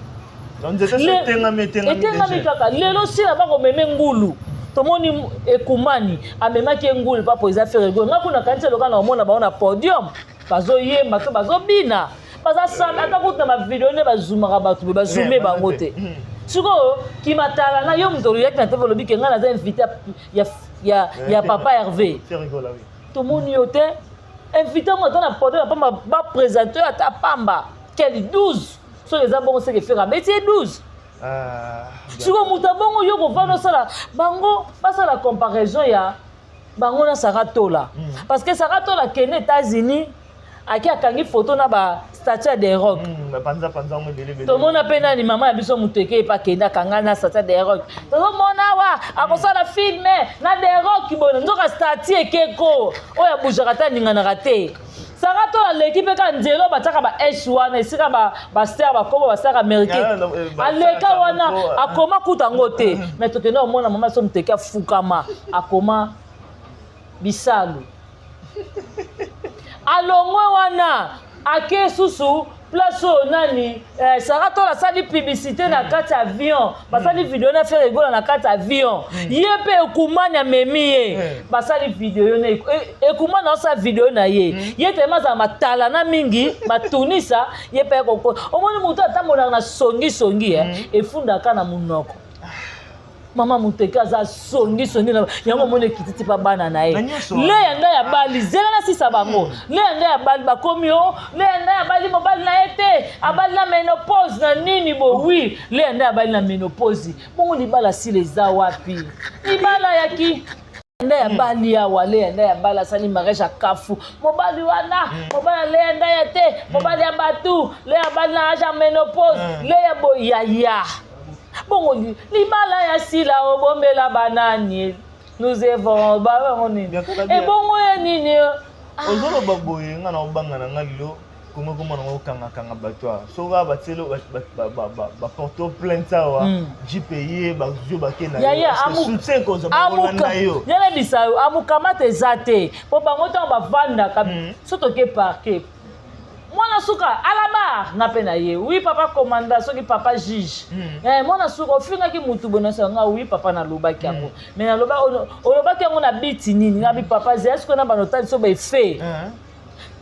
Speaker 2: Etengami.
Speaker 1: Etengami kaka. Lelo Sila bakomeme ngulu, tomoni ekumani amemaki ye ngulu papo eza Ferre Gola. Nga kuna kanisi eloka na omona bango na podium bazoyemba to bazobina, baza sala ata kutu na bavideo nde bazumaka bato boye, bazume bango te. Sikoyo kimatala na yo, moto oyaki na tv, olobi ke ngai naza invité ya papa Hervé, tomoni yo te invité ngo ata na podium ya pamba, baprésente oyo ata pamba. Quel 12? Soki eza bongo, seke Ferre abeti ye 12. Sikoyo moto abongo, yo kovanda osala bango, basala comparaison ya bango na Sara Tola, parce que Sara Tola akende États-Unis, aki akangi photo na bastatue ya The Rock. Tomona mpe nani, mama ya biso moto eke epe akende akanga na statue ya The Rock. Tozomona awa akosala film na The Rock boye, nzoka statue ekeko oyo abougeaka te, aninganaka te. Sara to aleki mpe ka nzela oyo batiaka ba s wana, esika bastar bakoma, bastar américain, aleka wana, akoma kuta yango te. Mais tokende omona mama so moteke afukama, akoma bisalu, alongwe wana, ake susu place oyo nani, Sara Tola asali publicité na kati ya avion, basali video na Ferre Gola na kati ya avion. Ye mpe ekumani amemi ye, basali video na ekumani, aosala video na ye. Ye telema azala matala na mingi matunisa ye mpe koko. Omoni moto atambolaka na songisongi, efundaka na monoko. Mama moteke aza songisongi, yango omoni ekiti ti mpa bana na ye. Leya ngai abali, zela na sisa bango. Leya ngai abali, bakomi o Leya ngai abali mobali na ye te, abali na ménopause na nini bo. Oui, Leya ngai abali na ménopause. Bongo libala sila eza wapi? Libala yaki nde abali awa. Leya nde abali, asali mariage akafu mobali wana, mobali aleya ndaya te, mobali ya batu. Leya abali na âge ya ménopause. Leya boyaya bongo libala ya sila obombela banani? Nous avons bango nini ebongo ye nini?
Speaker 2: Ozoloba boye, nga na obanga na nga lelo kongo komona ngo okangakanga bato awa. Soki kaka batieli baporte plainte awa, jpe bazwi, bake na soutien kozwa, bakolanda yo.
Speaker 1: Yalebisa yo, amukamata eza te mpo bango ntango bavandaka so toke parquet, mwana suka à la barre nga mpe na ye. Oui papa commandant, soki papa juge, mwana suka ofingaki mutu boye, nyonso nga. Oui papa, nalobaki yango, mais naloba olobaki yango na biti nini? Nga bi papa zela sikoyo na bano otali so baefe.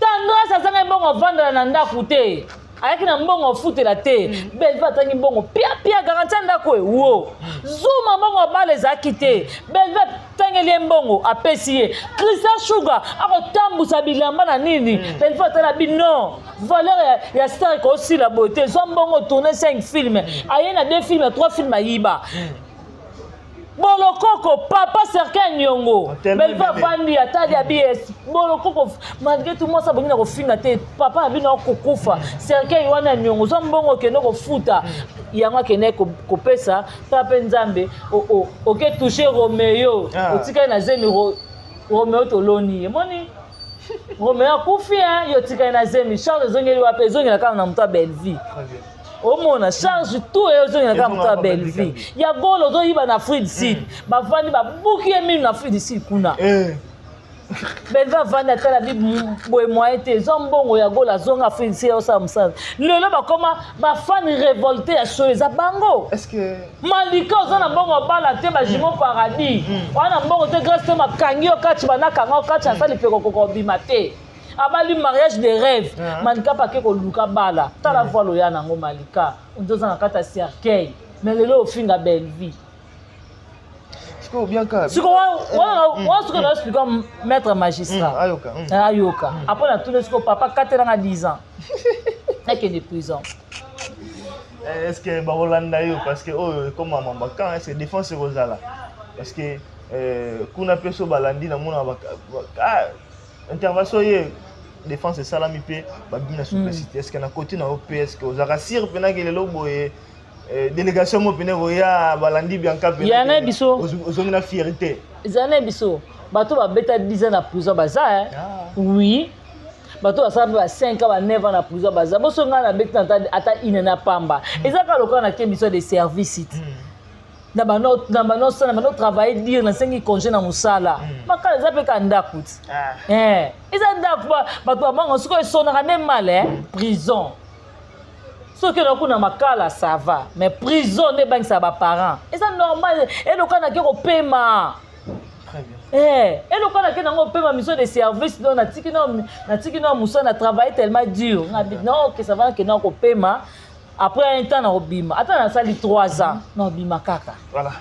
Speaker 1: Tendresse azangai mbongo ovandela na ndako te, ayaki na mbongo ofutela te. Belve atangi mbongo piapia, garantie ya ndako ewo zuma, mbongo abala ezalaki te. Belve atangeli ye mbongo, apesi ye. Christian Sugar akotambusa bilamba na nini. Belve atala bi non, valeur ya star ekosila boye te. Zwa mbongo, tourne 5 film, aye na 2 film, 3 film, ayiba. Bolokoko papa cercueil niongo. Bellevue avandi atali ya BS. Bolokoko malgré tout mwasi abongi na kofinga te papa na bino akokufa. Cercueil wana ya niongo zwa mbongo okende kofuta. Yango akende kopesa tala mpe Nzambe oke toucher Romeo otikali na zemi Romeo toloni ye moni Romeo akufi hein yo otikali na zemi charge ezongeli wapi ezongela kaka na moto ya Bellevue. Omona charge tout eyo ozongela kaka moto ya Bellevue ya golo ozoyiba na Afrique du Sud bavandi babuki ye minu na Afrique du Sud kuna Bellevue avandi atala bi boye moyen te ezwa mbongo ya golo azonga Afrique du Sud osala mosala lelo bakoma bafani révolte ya solo eza bango Malika oza na mbongo obala te ba jumeaux paradis wana mbongo te grâce te makangi yo kati banakanga yo kati asali peko koko obima te abali mariage de rêve uh-huh. Malika pake koluka bala tala voile oya nango Malika oza na kati ya cercueil mais lelo ofinga Bellevue
Speaker 2: sikoyo Bianca
Speaker 1: sikoyo wana sikoyo na expliquer maître magistrat
Speaker 2: ayoka
Speaker 1: ayoka après natuni sikoyo papa katelanga 10 ans nakende prison.
Speaker 2: Est-ce que bakolanda yo parce que oyo ekoma mamba est-ce que défense ekozala parce que kuna mpe so balandi namona intervention ye défense esalami mpe babimi na simplicité. Est-ce que na côté na yo mpe est-ce que ozalaka sûr mpenaki lelo boye délégation mo pene koya balandi Bianca?
Speaker 1: Yana biso.
Speaker 2: Ozongi na fierté.
Speaker 1: Ezala na biso bato babeta 10 ans na prison baza. Oui, bato basala mpe ba 5 ans, ba 9 ans na prison baza. Boso ngai nabeti na ata ine na pamba, eza kaka lokola nake mission de service te na bano osala, na bano travailler dire, nasengi congé na mosala. Makala eza mpe ka ndako ti eza ndako. Bato babango sikoyo esonaka nde mal. Prison soki oza kuna makala, ça va, mais prison nde ebangisaka baparent. Eza normal, eloka nake kopema, eloko nake nango opema mission de service. Donc natiki no mosala, na travaille tellement dur, ngabi non, ok, ça va, nakende na kopema. Après un temps nakobima, ata nasali 3 ans nakobima kaka.
Speaker 2: Voilà.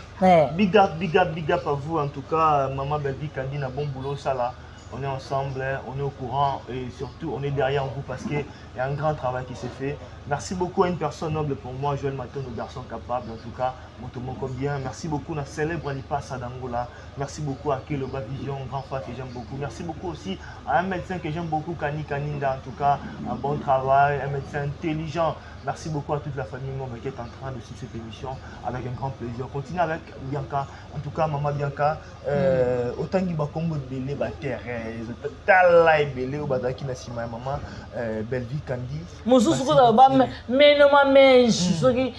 Speaker 2: Big up, big up, big up à vous en tout cas, maman Bellevue Kandi, na bon boulot ça là. On est ensemble, on est au courant et surtout on est derrière vous parce qu'il y a un grand travail qui s'est fait. Merci beaucoup à une personne noble pour moi, Joël Maton, le garçon capable, en tout cas, Moto bien. Merci beaucoup à la célèbre Lipasa d'Angola. Merci beaucoup à Keloba Vision, grand frère que j'aime beaucoup. Merci beaucoup aussi à un médecin que j'aime beaucoup, Kani Kaninda, en tout cas, un bon travail, un médecin intelligent. Merci beaucoup à toute la famille Mombe qui est en train de suivre cette émission avec un grand plaisir. On continue avec Bianca. En tout cas, maman Bianca, otangi bakombo ebele, bathérèse, tala ebele oyo bazalaki na nsima ya mama Bellevue Kandi.
Speaker 1: Mosusu kozala bameno mameju, soki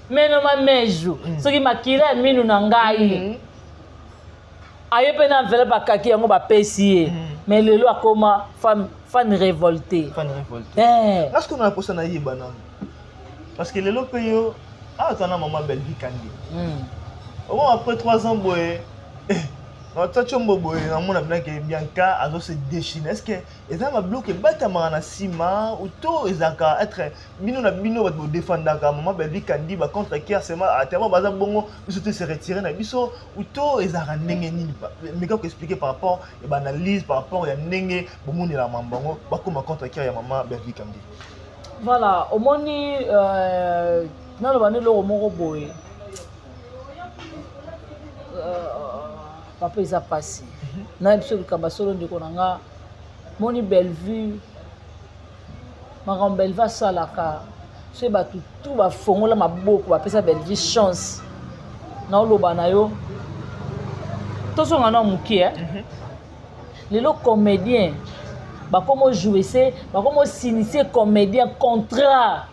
Speaker 1: meno mameju, soki makila ya minu na ngai, aye mpe na enveloppe akaki yango bapesi ye, mais lelo akoma fan révolté.
Speaker 2: Fan révolté. Est-ce qu'on a posa na yeba nano parce que lelo mpe yo awa toza na mama Bellevue Kandi au moins après 3 ans boye ata tiombo boye, namona binake Bianca azose déchire. Est ce que eza babiloko ebatamaka na nsima to ezalaka être bino na bino bato bodefendaka mama Bellevue Kandi bacontre cœur seulement tellement baza bongo biso te se retire na biso to ezalaka ndenge nini? Meka koexpliquer par rapport ya baanalyse, par rapport ya ndenge bomonela mambo yango bakóma contre cœur ya mama Bellevue Kandi.
Speaker 1: Voilà, omoni, naloba nde eloko moko boye, papa, eza mpasi nayebi biso likambo solo. Ndeko na nga, moni Bellevue, makambo Bellevue asalaka, soki bato tu bafongola maboko bapesa Bellevue chance, naoloba na yo, tozonga na moke. Lelo comédien bakoma ojouer se bakoma osigner comédien contrat,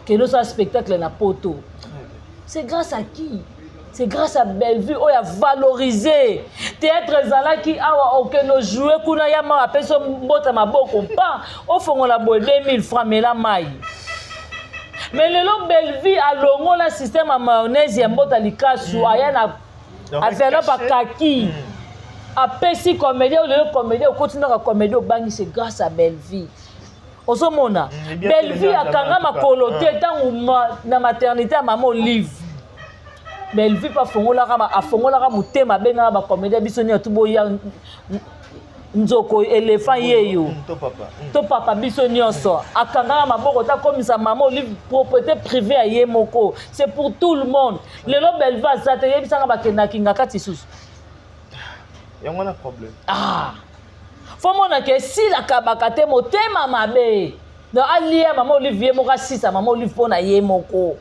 Speaker 1: kende osala spectacle na poto. C'est grâce à qui? C'est grâce à Bellevue oyo avalorise théâtre. Ezalaki awa, okende ojoue kuna, ya mawa apesi mbota maboko mpa ofongola boye 2000 francs, mela mai. Mais lelo Bellevue alongola système ya mayonnaise ya mbota likasu, aya na enveloppe akaki, apesi comédien. Oyo lelo comédien okoti ndaka comédien obangi, c'est grâce à Bellevue. Ozomona Bellevue akanga makolo te ntango na maternité ya mama Olive. Bellevue mpe afongolaka motema, abengaka bacomédien biso nyonso tu boya. Nzoko éléphant yeyo.
Speaker 2: To papa.
Speaker 1: To papa biso nyonso. Akangaka maboko te, akomisa Mama Olive propriété privée ya ye moko. C'est pour tout le monde. Lelo Belva aza te, yebisanga, bakendaki nga kati susu.
Speaker 2: Yango wana problème.
Speaker 1: Ah, fo monaka esilaka baka te, motema mabe. Donc alia Mama Olive ye moko, asisa Mama Olive mpo na ye moko.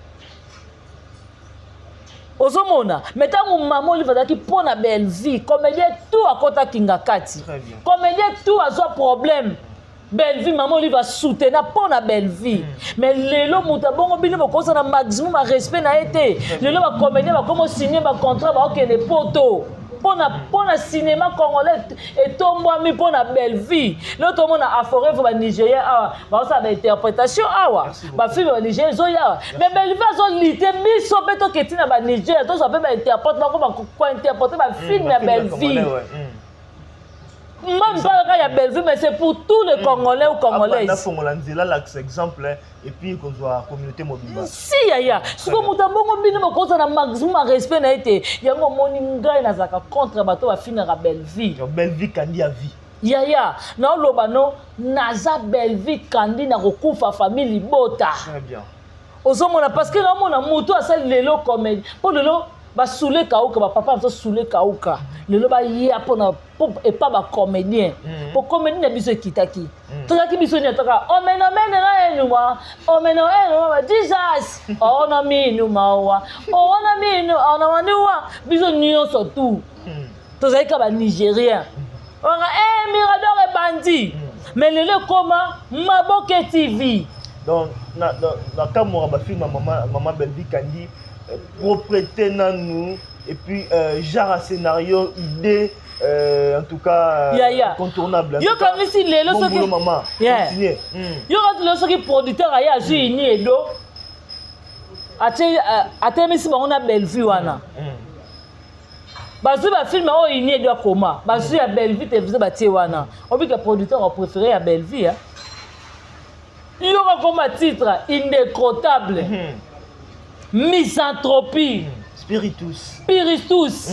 Speaker 1: Ozomona, mais ntango Mama Olive azalaki mpo na Bellevie, comédien tout akɔtaki nga kati.
Speaker 2: Très bien.
Speaker 1: Comédien tout azwa problème, Bellevie, Mama Olive asoutenir mpo na Bellevie. Mais lelo moto abongo, bino bokozala na maximum ya respect na ye te. Lelo bacomédien bakoma osigne bacontrat, baokende poto mpona cinéma congolais etombwami mpo na Bellevie. Lelo tomona aforevo banigérien awa baosala bainterprétation awa, bafilme banigérien ezoya awa, mais Bellevie azolite biso mpe toketi na Banigeria, tozwa mpe bainterprète bako kointerpréter bafilme ya Bellevie, même pas kaka ya Bellevue, mais c'est pour tous les Congolais ou Congolaises.
Speaker 2: Nafongola nzela, lakisa exemple et puis kozwa communauté mobimba.
Speaker 1: Si yaya, sikoyo moto abongo, bino bokozala na maximum ya respect na ye te. Yango omoni ngai nazalaka contre bato bafingaka Bellevue.
Speaker 2: Bellevue Kandi ya vie.
Speaker 1: Yaya, naoloba no, naza Bellevue Kandi na kokufa, famille libota.
Speaker 2: Très bien.
Speaker 1: Ozomona, parce que naomona moto asali lelo comédie mpo lelo basule kauka, bapapa biso sule kauka, lelo baya mpona epa bacomédien, po comédie na biso ekitaki. Tozalaki biso nini, toka omenomene na enuma omeno enuma Jesus ona minu mawa ona minu ona maniwa. Biso nyonso tu tozalaki ka banigérien onga e Mirador ebandi, mais lelo ekoma Maboke TV.
Speaker 2: Donc na kamwaka bafilme ya mama Bellevue Kandi, propreté nanu et puis genre ya scénario, idée, en tout cas incontournable.
Speaker 1: Yokanisi lelo
Speaker 2: soki mama.
Speaker 1: Yokanisi lelo soki producteur aye, azwi ini edo atelemisi bango na Bellevue wana, bazwi bafilme oyo ini edo akoma, bazwi ya Bellevue Télévision batie wana, obika producteur apréféré ya Bellevue. Yoka koma titre indécrottable, misanthropie,
Speaker 2: spiritus,
Speaker 1: spiritus.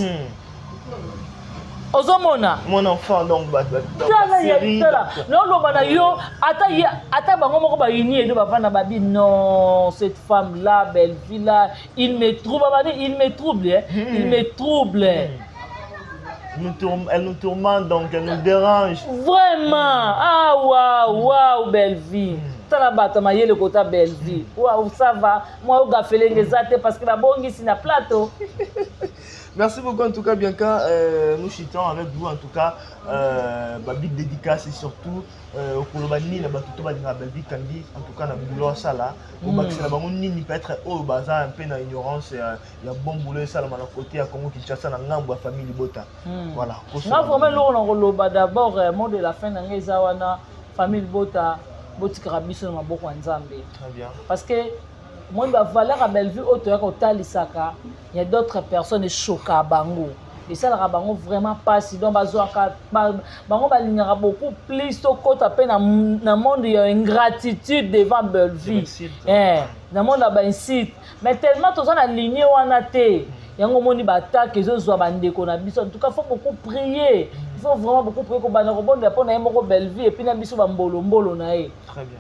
Speaker 1: Ozomona.
Speaker 2: Mon enfant, donc
Speaker 1: tala, naoloba na yo, ata ata bango moko bayini edo bavanda, babi non, cette femme là, Bellevue là, il me trouble, abani il me trouble, hein? Il me trouble.
Speaker 2: Elle nous tourmente, donc elle nous dérange.
Speaker 1: Vraiment, ah waouh, waouh, Bellevue. Tala bato mayele kota Bellevue. Waouh, ça va. Moi, ogafelenge eza te parce que babongisi na plateau.
Speaker 2: Merci beaucoup en tout cas, Bianca. Nous chutons avec vous en tout cas. Bah, big dédicace et surtout okoloba nini na bato to balingaka Bellevue Kandi, en tout cas na boulot asala, obakisela bango nini, peut-être oyo baza un peu na ignorance ya bon boulot esalama na côté ya Congo Kinshasa, na ngambo ya famille libota? Voilà.
Speaker 1: Nga vraiment, eloko na koloba d'abord, mot de la fin na ngai eza wana: famille libota, botikaka biso na maboko ya Nzambe.
Speaker 2: Très bien.
Speaker 1: Parce que moi, bavaleur ya Bellevue oyo toyaka kotalisaka ya d'autres personnes echoka bango, esalaka bango vraiment mpasi. Donc bazwaka bango, balingaka beaucoup plus tokɔta mpe na monde ya ingratitude devant Bellevue, na monde ya baincite, mais tellement toza na ligne wana te, yango omoni batake ezozwa bandeko na biso. En tout cas, faut beaucoup prier, il faut vraiment beaucoup prier, kobanda kobondela mpo na ye moko Bellevue et puis na biso bambolombolo na ye.
Speaker 2: Très bien.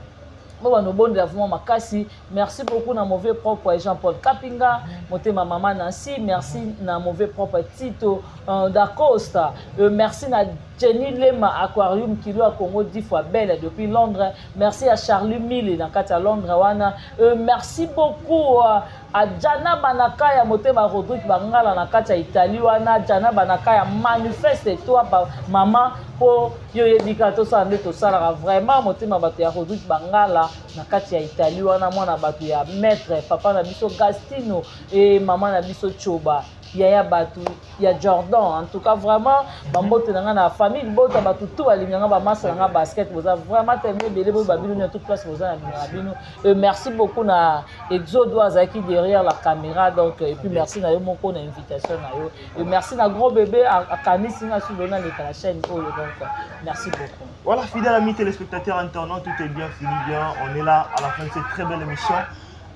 Speaker 1: Bo banda obondela vraiment makasi. Merci beaucoup na mauvais propre Jean-Paul Kapinga, motema mama Nancy. Merci na mauvais propre Tito Dacosta. Merci na Jenny Lema Aquarium Kilo ya Congo, 10 fois belle depuis Londres. Merci à Charlie Mille na kati ya Londres wana. Merci beaucoup à Jana Banakaya, motema Rodrigue Bangala na kati ya Italie wana. Jana Banakaya, manifeste toi mama, mpo yo oyebi kaka tosala nde tosalaka. Vraiment, motema bato ya Rodrigue Bangala na kati ya Italie wana, mwana bato ya maître papa na biso Gastino e mama na biso Choba, yaya bato ya Jordan. En tout cas, vraiment, bambote na ngai na famille libota, bato tu balinganga, bamasa na ngai basket, boza vraiment tellement ebele. Boyo babino na toute place boza na bilanga bino. Merci beaucoup na Exode oyo azalaki derrière la caméra. Donc et puis merci na yo moko na invitation na yo, et merci na gros bébé akanisi nga su naleka na chaîne oyo. Donc merci beaucoup.
Speaker 2: Voilà, fidèles amis téléspectateurs, internautes, tout est bien fini bien. On est là à la fin de cette très belle émission.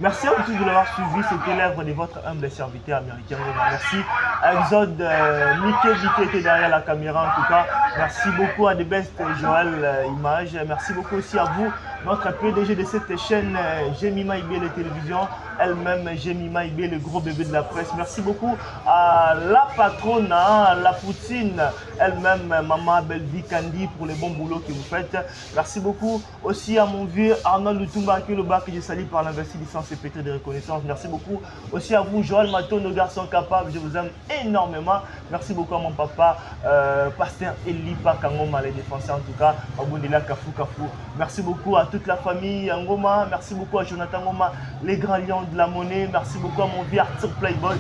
Speaker 2: Merci à vous tous de l'avoir suivi. C'était l'œuvre de votre humble serviteur américain. Merci à Exode euh, Mickey qui était derrière la caméra en tout cas. Merci beaucoup à The Best Joël euh, Image. Merci beaucoup aussi à vous, notre PDG de cette chaîne euh, Jemima IBL Télévision, elle-même Jemima IB, le gros bébé de la presse. Merci beaucoup à la patronne, hein, la Poutine, elle-même Maman Belvi Candy pour les bons boulots que vous faites. Merci beaucoup aussi à mon vieux Arnold Lutumba Akiloba que je salue par l'investi licence et pétré de reconnaissance. Merci beaucoup aussi à vous Joël Mato, nos garçons capables. Je vous aime énormément. Merci beaucoup à mon papa, euh, pasteur Elipa Kangoma, les défenseurs en tout cas. Mabundela Kafou Kafou. Merci beaucoup à toute la famille Ngoma. Merci beaucoup à Jonathan Ngoma, les grands lions de la monnaie. Merci beaucoup à mon vieux Arthur Playboy,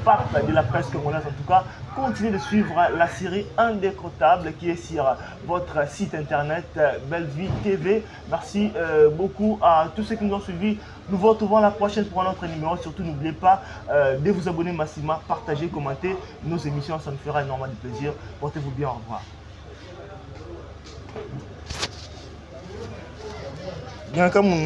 Speaker 2: pape de la presse congolaise en tout cas. Continuez de suivre la série Indécrottable qui est sur votre site internet euh, Bellevue TV. Merci euh, beaucoup à tous ceux qui nous ont suivis. Nous vous retrouvons la prochaine pour un autre numéro. Surtout, n'oubliez pas euh, de vous abonner massivement, partager, commenter nos émissions. Ça nous fera énormément de plaisir. Portez-vous bien. Au revoir. Bien comme